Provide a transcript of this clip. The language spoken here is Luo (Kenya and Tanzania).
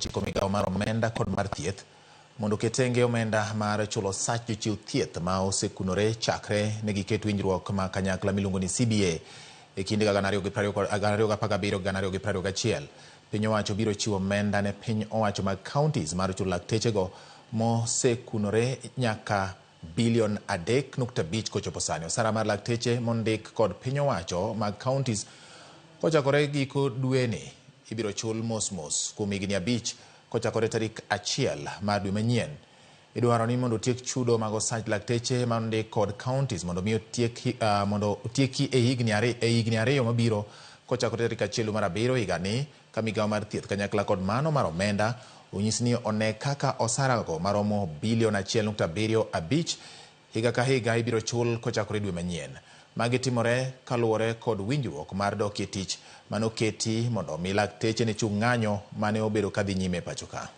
Ochiko migawo mar omenda kod mar thieth mondo oket tenge omenda mar chulo osach jochiw thieth ma osekunore chakre ne giket winjruok ma kanyakla miluongo ni CBA e kind higa 2017 gi 2021. Piny owacho biro chiwo omenda ne piny owacho mag counties mar chulo laktechego mosekunore nyaka bilion 3.5 kochopo sani. Osara mar lakteche mondik kod piny owacho mag counties kochakore giko dweni ibiro chul mos mos kuom higni 5 kochakore tarik 1 mar dwe manyien. Idwaro ni mondo otiek chudo mag osach lakteche ma ondik kod counties mondo mi otieki, mondo otieki e higni e higni 2 mabiro kochakore tarik 1 mar 7 higani ka migawo mar thieth kanyakla kod mano mar omenda onyis ni one kaka osarago maromo bilion 1.75 higa ka higa ibiro chul kochakore dwe manyien. Magi timore kaluwore kod winjruok mar dokie tich manoketi mondo omi lakteche ne chung' ng'anyo mane obedo kadhi nyime e pacho ka.